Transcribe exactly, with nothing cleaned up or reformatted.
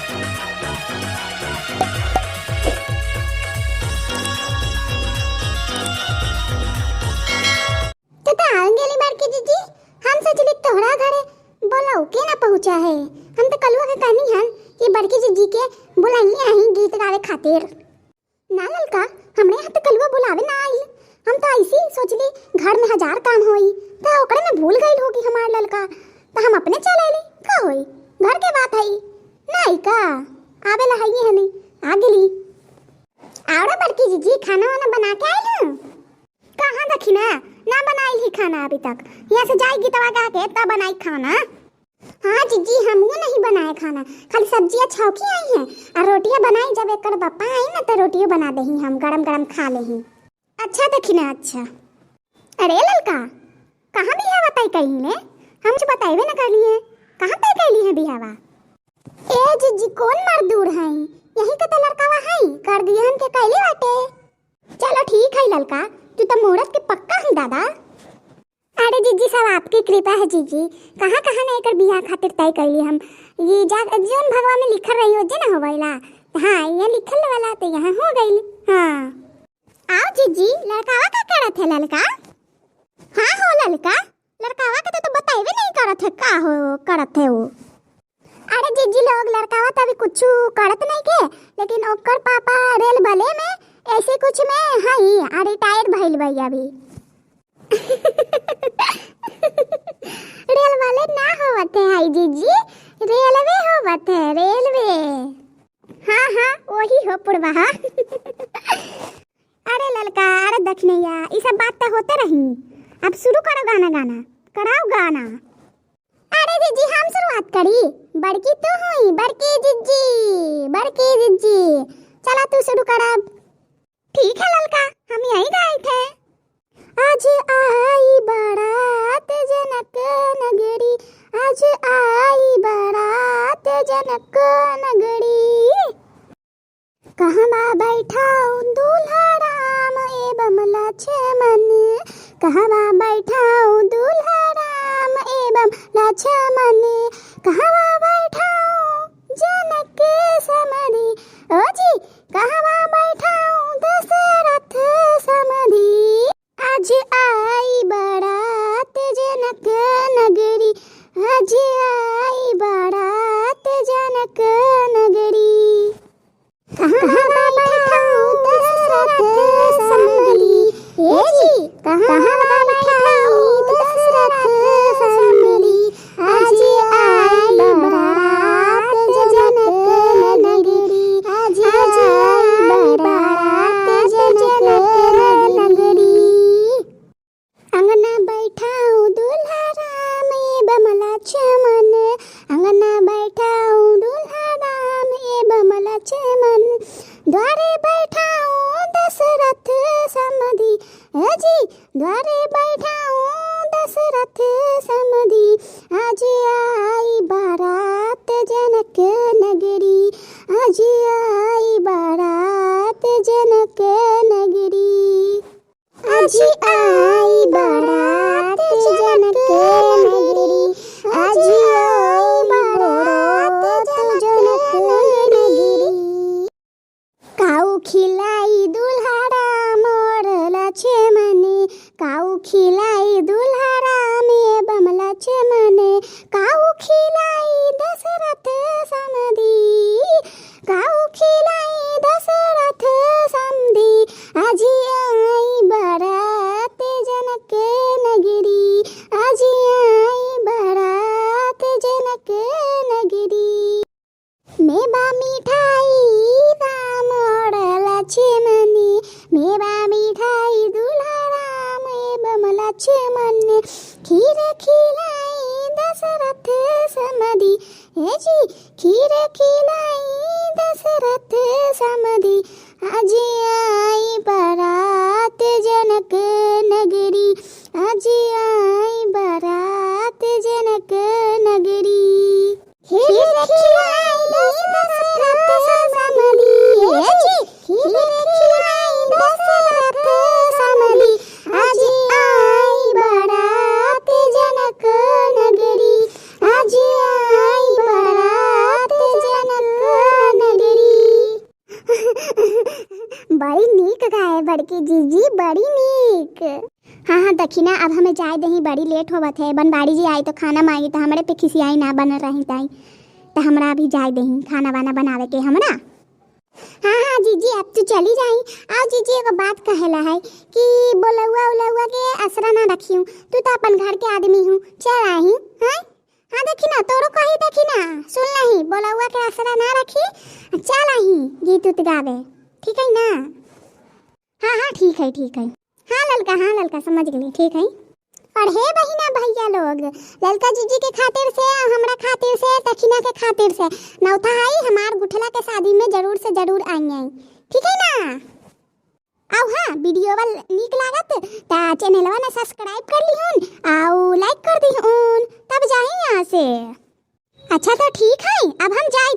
तो, तो आ गेली बड़की जीजी, हम सोचली तोहरा घरे बोलाऊ के ना पहुँचा है। हम तो कलुआ के कहनी हन कि बड़की जीजी के बुलाइए आई गीत गावे खातिर। ना ललका, हमरे यहाँ तो कलुआ बुलावे ना आई। हम तो ऐसी सोचली घर में हजार काम होई, तो ओकरे में भूल गइल होगी हमार ललका, तो हम अपने चल अइली। का होई, घर के बात है ना, आई का? आवे ला हइये हनी, आ गेली। आवरा बड़की जीजी, खाना वाना बना के आइल हूँ? कहाँ दखिना, ना बनाइल ही खाना अभी तक। यहाँ से जाई गीतवा गा के तब बनाई खाना। हाँ जीजी, हमहू नहीं बनाए खाना, खाली सब्जिया छौकी आई है और रोटियां बनाई। जब एकर बप्पा आई ना तो रोटियो बना देही हम, गरम गरम खा लेही। अच्छा दखिना, अच्छा। अरे ललका, कहाँ बियाहवा तय कइली ने? हम कुछ बताइबे न करली है। कहाँ तय कइली है बियाहवा? ए जीजी, कौन मर्दूर है? यही के तो लड़कावा है, कर दिहन के कइले बाटे। चलो ठीक है ललका, तू तो मुहूर्त के पक्का है दादा। अरे जीजी, सब आपकी कृपा है जीजी। कहाँ कहाँ ने एकर बियाह खातिर तय कइली हम। ये जा, जौन भगवा में लिखल रही हो जे ना हो गइला। हाँ, ये लिखल वाला तो यहाँ हो गइल। हाँ। आओ जीजी, लड़कावा का करत है ललका? हाँ हो ललका, लड़कावा के तो, तो बताइबे नहीं करत है, का हो करत है वो। अरे जीजी लोग, लड़कावा तो अभी कुछ करत नहीं के, लेकिन ओकर पापा रेल बले में ऐसे कुछ में हई, आ रिटायर भइल बा अभी। रेल बले ना होवत है, हाय जीजी, रेलवे होवत है, रेलवे। हाँ, हाँ, वही हो पुरवा, हाँ। अरे ललका, अरे दखिनैया, ई सब बात तो होते रही। अब शुरू करो गाना, गाना, कराओ गाना। अरे जीजी, हम शुरुआत करी? बड़की तू हुई, बड़की जीजी, बड़की जीजी। चला तू शुरू कर अब। ठीक है ललका, हम यही गाइत है। आज आई बारात जनक नगरी, आज आई बारात जनक नगरी। कहवा बैठाऊ दूल्हा राम एवं लक्ष्मण, कहवा बैठाऊ दूल्हा राम एवं लक्ष्मण, कहवा बैठाऊ जनक समधी, ओ जी, कहवा बैठाऊ दशरथ समधी। आज आई बारात जनक नगरी, आज आई बारात जनक नगरी। कहवा बैठाऊ दशरथ समधी, ए जी, कहवा बैठाऊ दशरथ समधी। आज आई बारात जनक नगरी, आज आई बारात जनक नगरी। अंगना बैठाऊ दूल्हा राम एवं लक्ष्मण, अंगना बैठाऊ दूल्हा राम एवं लक्ष्मण, द्वारे बैठाऊ दशरथ समधी, ए जी, द्वारे बैठाऊ दशरथ समधी। आज आई बारात जनक नगरी, आज आई बारात जनक नगरी। आज आई बारात जनक नगरी, आज आई बारात जनक नगरी। काऊ खिलाई दूल्हा राम और लक्ष्मण, काऊ खिलाई दूल्हा राम एवं लक्ष्मण, काऊ खिलाई दशरथ समधी, काऊ खिलाई दशरथ समधी। आज आई बारात जनक नगरी, आज आई बारात जनक नगरी। मेवा मिठाई राम और लक्ष्मण, मेवा मिठाई दूल्हा राम एवं लक्ष्मण, खीर खिलाई दशरथ समधी, ए जी, खीर खिलाई दशरथ समधी। आज आई बारात जनक नगरी, आज आई बारात जनक नगरी। खीर खिलाई दशरथ समधी, ए जी, खीर खिलाई दशरथ समधी। आज आई बारात जनक नगरी, आज आई बारात जनक बड़की जीजी बड़ी नीक। हाँ हाँ, देखी ना, अब हमें जाए दही, बड़ी लेट होवत है। बनवारी जी आई तो खाना मांगी तो हमरे पे खिसियाई ना बनल रही ताई, तो हमरा अभी जाए दही खाना वाना बनावे के हमरा। हाँ हाँ जीजी, अब तू चली जाई। आओ जीजी, एगो बात कहेला है कि बोलौआ उलौआ के असरा ना रखियो, तू तो अपन घर के आदमी हूँ, चल आई। हाँ हाँ, देखी ना, तोरो कही देखी ना, सुन लही, बोलौआ के असरा ना रखी, चल आई गीत उत गावे, ठीक है ना? हाँ हाँ, ठीक है, ठीक है। हाँ ललका, हाँ ललका, समझ गई, ठीक है। और हे बहिना भैया लोग, ललका जीजी के खातिर से, हमरा खातिर से, दखिना के खातिर से नौथा आई, हमार गुठला के शादी में जरूर से जरूर आई आई, ठीक है ना? आउ हाँ, वीडियो वाल नीक लागत ता चैनलवा ना सब्सक्राइब कर लिहुन, आउ लाइक कर दिहुन, तब जाई यहाँ से। अच्छा तो ठीक है, अब हम जा